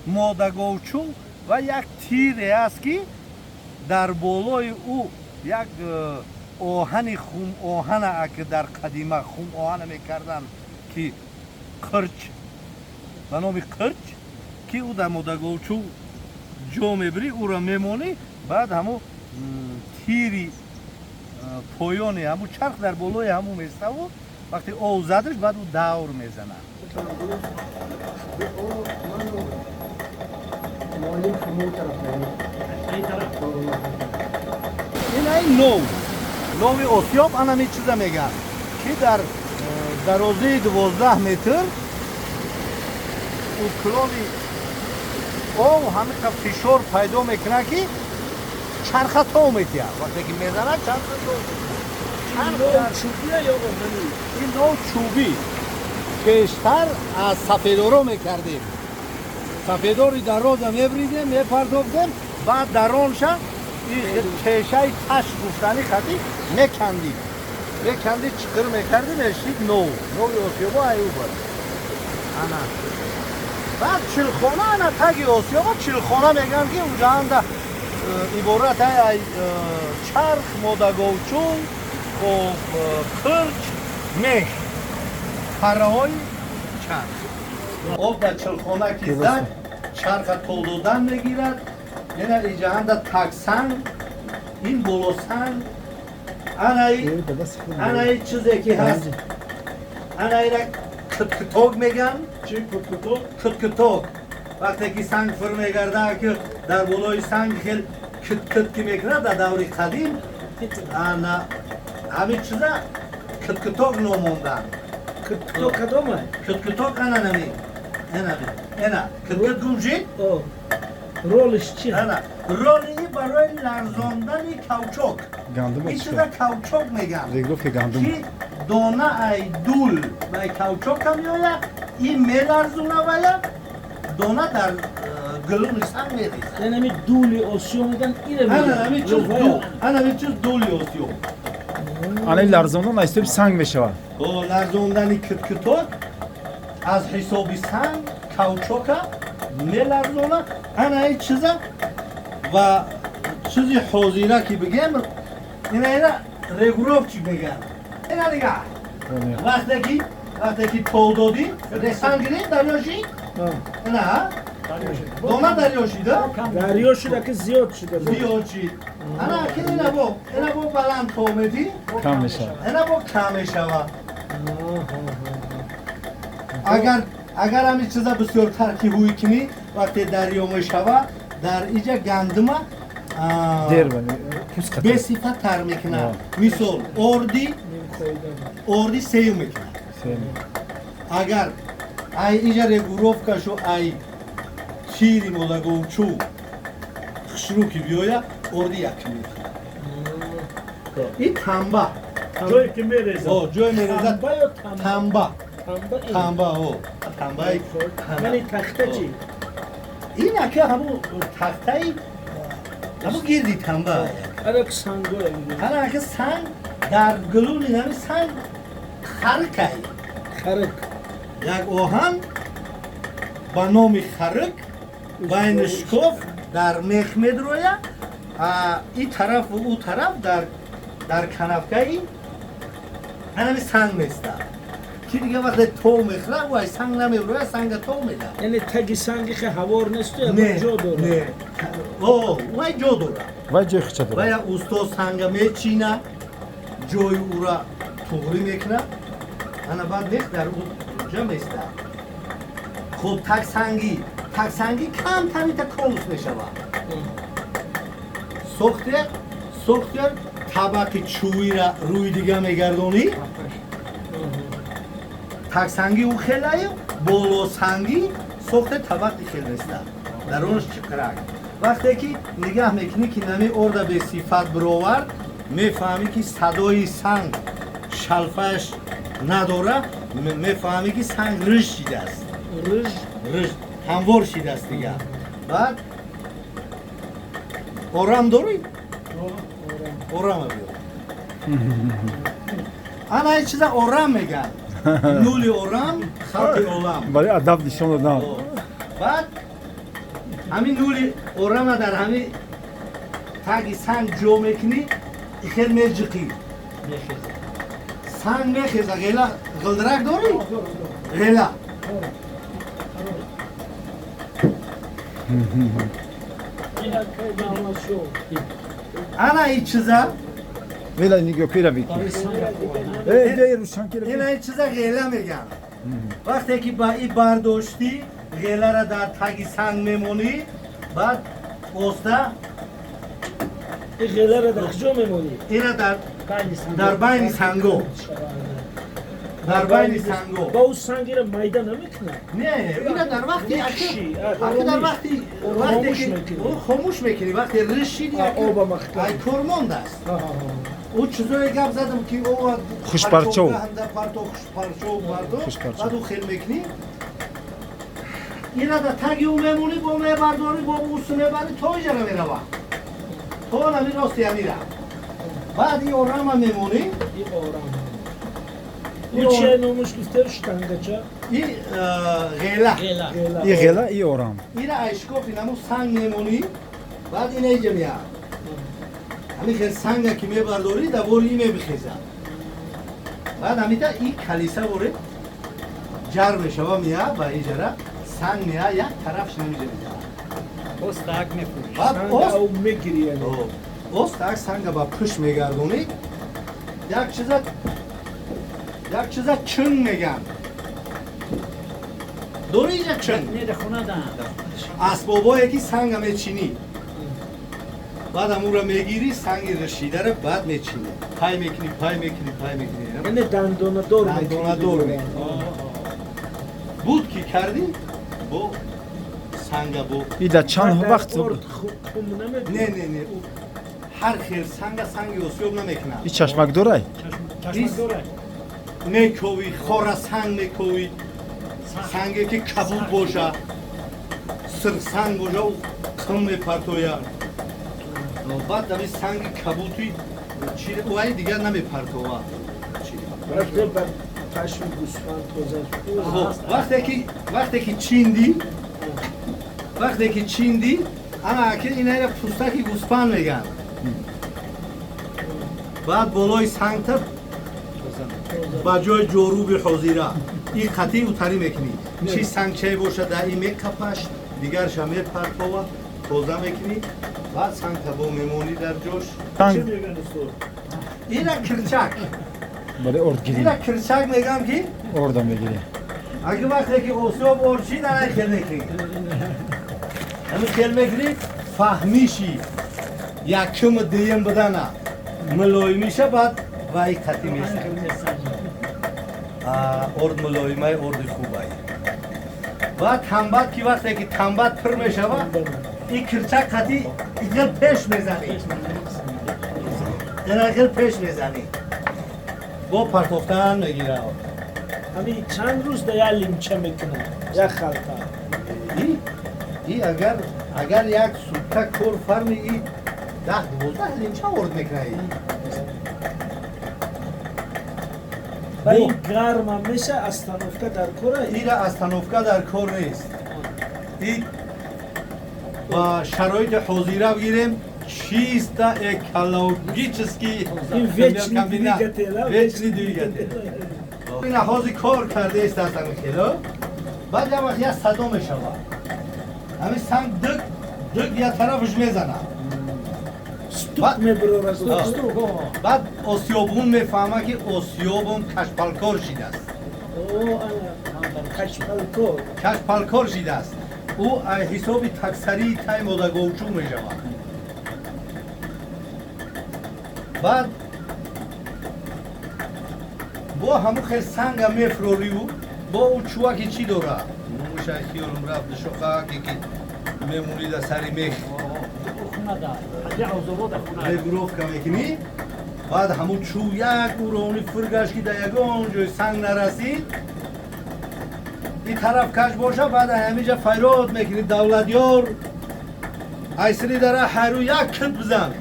Модаговчул ва як тире аст, ки дар болои ӯ як оҳани хум оҳана, ки дар қадима хум оҳана мекарданд, ки қирч, ба номи қирч, ки ӯ дар модаговчул ҷо мебирӣ, ӯро мемонӣ, баъд ҳамун тири поёни ҳамун чарх дар болои ҳамун месаву вақте ов задаш, баъд ӯ давр мезанад. Ману муаллим ҳамон тараф. Ин ай нов, нови осиёб, анами чиза мегӯянд, ки дар дарозии 12 метр уклони ов ҳамиқа фишор пайдо мекунад, ки чарха тов метиҳад. Вақте ки мезанад, чарха тов метиҳад. Чӯбия ё оҳанӣ? Ин нов чӯбӣ. Пештар аз сафедоро мекардем, сафедори дароза мебридем, мепардофтем, баъд даронша тешаи таш гуфтани хати мекандид, меканди, чиқир мекарди, мешид нов. Нови осиёбо аю буд. Ана баъд чилхона, ана таги осиёбо чилхона мегӯянд, ки уҷаанда иборат ай чарх, модаговчул, хоб, қирч, мех, парраҳои чарх. Об дар чилхона ки зад, чарха тол додан мегирад. Ина иҷаанда таксанг, ин болосанг, анаи чизе ки ҳаст, анаира киткиток меган. Чи куткуток? Киткиток, вақте ки санг фир мегарда, ки дар болои санг хел кит-кит ки мекунад, дар даври қадим ана ҳамин чиза киткиток номонданд. Куткуток кадома? Киткиток ана нами, энами, ена киткит гум шид. Ролиш чи? Ана роли барои ларзондани каучук. Гандум. Ин чиза каучук меган. Регулировка гандум. Ки дона ай дул ай каучука меояд, ин меларзонавая, дона дар гулуни санг мерезад. Яъне ами дули осиё меган ина? Ана ҳамин чиз дул, ана ҳамин чиз дули осиё. Ана ларзондан аз ҳисоби санг мешавад. О, ларзондани киткиток аз ҳисоби санг каучука меларзона. Ана ин чиза ва чизи ҳозира ки бигем, ина регулировщик мегӯянд. Ина дига вақте ки тол додӣ, ресан гирифт, дарё шид, ина дона дарё шида. Дарё шуда ки зиёд шуда. Зиёд шид. Ана ки ина бо баланд тол медӣ, кам мешавад. Ина бо кам мешавад. Агар ҳамин чиза бисёртар ки ҳӯй кунӣ, вақте дарё мешава, дар иҷа гандума дер пӯст. Бесифаттар мекунад. Мисол, орди сеюм мекунад. Агар ай иҷа регулировкашу ай тири модаговчу хушрӯ ки биёя, орди якум мекунад. Ин тамба. Ҷое ки мерезад. О, ҷое мерезад. Тамба ё тамба? Тамба. Тамба ин. Тамба, о, тамбаи. Мани тахта чи? Ин ака ҳамун тахтаи ҳамун гирди тамба. Ана ки сангоя. Ана ака санг дар гулуни ҳами санг харикай. Харик. Як оҳан ба номи харик байни шкоф дар мех медроя, ин тарафу ӯ тараф дар канавкаи анами санг местад, ки дига вақте тов мехӯра, вай санг намеброя, санга тов медад. Яъне таги санги хе ҳавор несту Не. ягон ҷо дорад? Не, о, вай ҷо дорад. Вай ҷои хича дорад. Вая усто санга мечина, ҷои ӯра туғрӣ мекунад, ана баъд мех дар ӯ ҷа местад. Хуб, таксангӣ камтарита конус мешавад. Сохте, табақи чӯбира рӯи дига мегардонӣ, таксангӣ ӯ хелаю болосангӣ сохте, табақи хел местад, дарунаш чиқирак. Вақте ки нигаҳ мекунӣ, ки нами орда бесифат бировард, мефаҳмӣ, ки садои санг шалфааш надора, мефаҳмӣ, ки санг риж шидааст. Риж. Риж, ҳамвор шидааст дига. Баъд орам дорӣ? Орама биёр. Ана ин чиза орам мегӯянд, нули орам, халқи олам. Барои адаб нишон додан. Баъд Ҳамин нули орама дар ҳамин таги санг ҷо мекунӣ, ихел меҷиқӣ. Санг мехеза, ғела ғилдирак дорӣ? Ғела. Ана и чиза Вела нигоҳ кира бики. Эй, бей рушан кира. Ина и чиза ғела меган. Вақте ки ба и бардоштӣ, ғелара дар таги санг мемонӣ, баъд оста Ин ғеларо дар куҷо мемонӣ? Ина дар байни санго. Дар байни санго. Ба ӯ сангира майда намекунад? Не, ина дар вақти аки дар вақти вақте ки хомӯш мекунӣ, вақте ришид оба махкам. Ай кор мондааст. Ӯ чизое гап задам ки ова хушпарчов. Парто хушпарчов бардо. Баъд ӯ хел мекунӣ. Ина дар таги ӯ мемонӣ, бо мебардорӣ, бо усу мебарӣ, то иҷара мерава. То нами рости амира. Баъд и орама мемонӣ. И орама. Ӯ чия номуш гуфтем штангача? И ғела. И ғела, и орам. Ина айшкофи наму санг мемонӣ, баъд ина иҷа меяд. Ҳамин хел санга ки мебардорӣ, давори и мебихезад. Баъд ҳамита и калиса воре ҷар мешава, меяд ба иҷара, санг меяд, як тарафш намиҷа мезанад. Остак мефурӯшӣ. Баъд мегирӣ яъне. Остак санга ба пушт мегардонӣ, як чиза чын меган. Дорӣ иҷа чын? Не, дар хона да. Асбобое ки санга мечинӣ. Баъд амура мегирӣ, санги рашидаро баъд мечинӣ. Пай мекунӣ, пай мекунӣ, пай мекунӣ. Яъне дандонадор мекунӣ. Дандонадор мекунӣ. Буд ки кардӣ, бо санга бо. И дар чанд вақт? Не, не, не. Ҳар хел санга санги осиёб намекунад. И чашмак дорай? Чашмак дорай. Мековӣ, хора санг мековӣ. Санге ки кабуд боша, сирхсанг боша, ӯ қим мепартояд. Баъд ами санги кабути вай дигар намепартовад. Пашми гӯсфанд тоза. Вақте ки чиндӣ, вақте ки чиндӣ, ана аки инайра пӯстаки гӯсфанд меган. Баъд болои сангта ба ҷои ҷоруби ҳозира и қатъи утарӣ мекунӣ. Чи сангчае боша дар и мекапаш, дигарша мепартова, тоза мекунӣ, баъд сангта бо мемонӣ дар ҷош. Ина кирчак. Бале, ордгирӣ. Ина кирчак мегам ки орда мегирӣ. Аги вақте ки осиёб орчид, ана хел мекунӣ. Ҳамин хел мекунӣ, фаҳмиши якум дуюм будана мулоимиша, баъд вай қатъи месанҷӣ. Орд мулоимаи орди хубай. Баъд тамбат ки вақте ки тамбат пур мешава, и кирчак қатъи ихел пеш мезанӣ. Ина хел пеш мезанӣ. Бо партофтан мегира. Ҳамин чанд рӯз да як лимча мекунад, як халта. И агар як сутка кор фарми, и 10-12 лимча орд мекунад. Ба ин гармам меша, остановка дар кора? Ира остановка дар кор нест. И ба шароити ҳозира бигирем, чисто экологически вечный двигатель, вечный двигатель. Ина ҳозир кор кардааст ҳамин хело. Баъд як вақт як садо мешавад. Ҳамин санг дык дык як тарафаш мезанад. Стук мебарорад. Баъд осиёбун мефаҳмад ки осиёбун кашпалкор шидааст. Кашпалкор. Кашпалкор шидааст. Ӯ ҳисоби таксарии тай модаговчӯ мешавад. Баъд бо ҳамун хел санга мефрориву бо ӯ чуваки чӣ дорад? Номуша хиёлум рафт, душоқаке ки мемонӣ дар сари мех. Регулировка мекунӣ, баъд ҳамун чӯб як уровни фургашт ки дар ягон ҷой санг нарасид, ин тараф каш боша, баъд ҳаминҷа файрод мекунӣ, давлатёр айсири дара ҳару як кит бизан.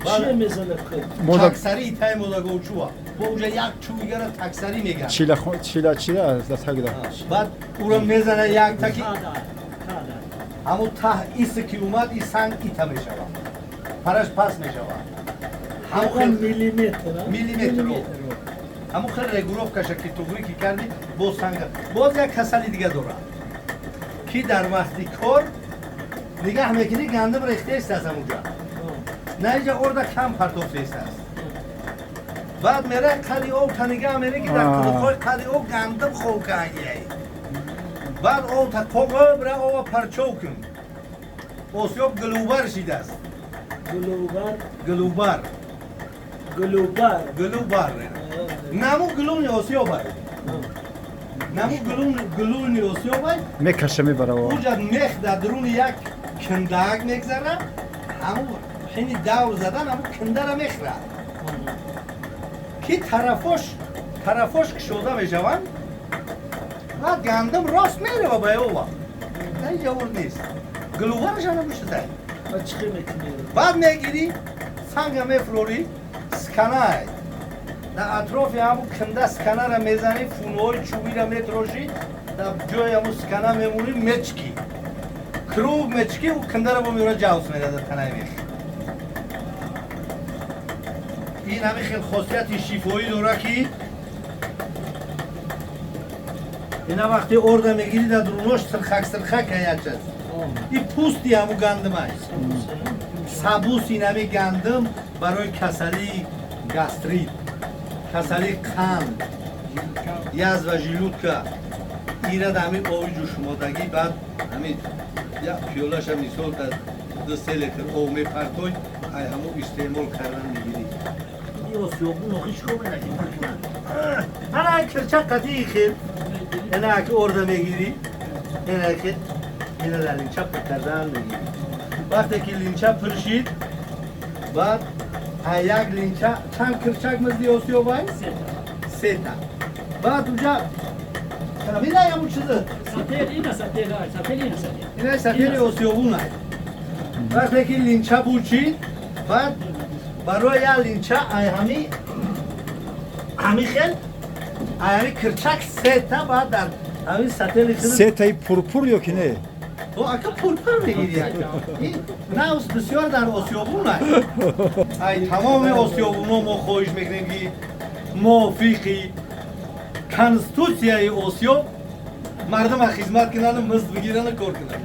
Чие мезанад кит? Таксарии тай модаговчӯа. Бо уҷа як чӯбигара таксарӣ меган. Чила чила дар тагда. Баъд уро мезана як таки. Ҳамун таҳ исе ки омад, и санг ита мешавад, параш паст мешавад. Ҳамон миллиметр. Миллиметр. Ҳамун хел регулировкаша ки туғрӣ ки кардӣ, боз санга. Боз як касали дига дорад, ки дар вақти кор нигаҳ мекунӣ, гандум рехтаест аз ҳамунҷа, на иҷа орда кам партофтаест аст. Баъд мера қади об та нигаҳ мере, ки дар қудуқҳои қади об гандум хокагиай. Баъд об та қоға бира, оба парчов кун. Осиёб гулубар шидааст. Гулубар. Гулубар. Гулубар. Гулубар, наму гулуни осиёбай, наму гулуни осиёбай. Мекаша, мебара. Уҷа мех дар дуруни як киндаак мегзара, ҳаму ҳини давр задан ҳаму киндара мехӯрад, ки тарафош кушода мешаванд ва гандум рост мерава ба ова. Ҷавор нест, гулувараша набушидай. Баъд мегирӣ, санга мефурорӣ, сканай дар атрофи ҳамун кинда сканара мезанӣ, фунҳои чӯбира метрошӣ, дар ҷои ҳамун скана мемонӣ, мечкӣ, круг мечкӣ, у киндара бо меёра, ҷавс мерада танаи мех. Ин ҳамин хел хосияти шифоӣ дора, ки ина вақти орда мегирӣ, дар дурунош сирхак сирхак аячаз, и пӯсти ҳаму гандумай, сабус. Инами гандум барои касалии гастрит, касалии қанд, язва желудка, ира дар ҳамин оби ҷӯшмодагӣ, баъд ҳамин як пиёлаша, мисол, дар 2-3 литр об мепартой, ай ҳамун истеъмол кардан мегирӣ. Осиёбун охи чикор мекунад? Ана кирчак қатии хел, ина ки орда мегирӣ, ина ки ина дар линча пур кардан мегирӣ. Вақте ки линча пур шид, баъд як линча чанд кирчак мизди осиёбай? Сета. Баъд уҷа ина ҳамун чиза. Ина сатели осиёбунай. Вақте ки линча бучид, баъд барои як линча ай ҳами хел, ай ҳами кирчак сета, баъд дар ҳами сатели. Сетаи пурпур ё ки не? Ака, пурпур мегири. Навс бисёр дар осиёбун ай. Тамоми осиёбуно мо хоҳиш мекунем, ки мувофиқи конститутсияи осиёб мардума хизмат кунану музд бигирану кор кунанд.